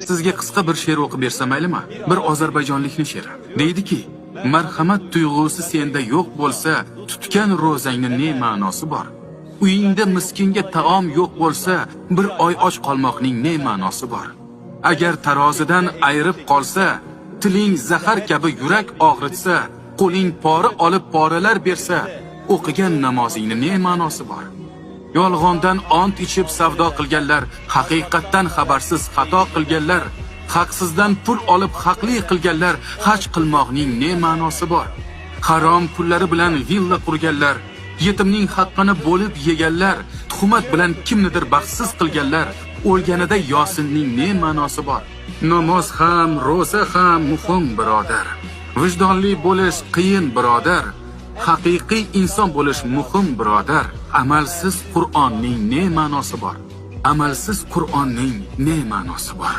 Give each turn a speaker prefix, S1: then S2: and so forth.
S1: Sizga qisqa bir she'r o'qib bersam maylimi? Bir ozarbayjonlikni she'ri. Deydiki, marhamat tuyg'usi senda yo'q bo'lsa, tutgan ro'zangni ne ma'nosi bor? Uyingda miskinga taom yo'q bo'lsa, bir oy och qolmoqning ne ma'nosi bor? Agar tarozidan ayirib qolsa, tiling zahar kabi yurak og'ritsa, qo'ling pora olib poralar bersa, o'qigan namozingni ne ma'nosi bor? Yolg'ondan ont ichib savdo qilganlar, haqiqatdan xabarsiz xato qilganlar, haqsizdan pul olib haqli qilganlar, haj qilmoqning ne ma'nosi bor? Harom pullari bilan villa qurganlar, yetimning haqqini bo'lib yeganlar, tuhmat bilan kimnidir baxtsiz qilganlar, o'lganida Yosinning ne ma'nosi bor? Namoz ham, ro'za ham muhim, birodar. Vijdonli bo'lish qiyin, birodar. Haqiqiy inson bo'lish muhim, birodar. Amalsiz Qur'onning ne ma'nosi bor? Amalsiz Qur'onning ne ma'nosi bor?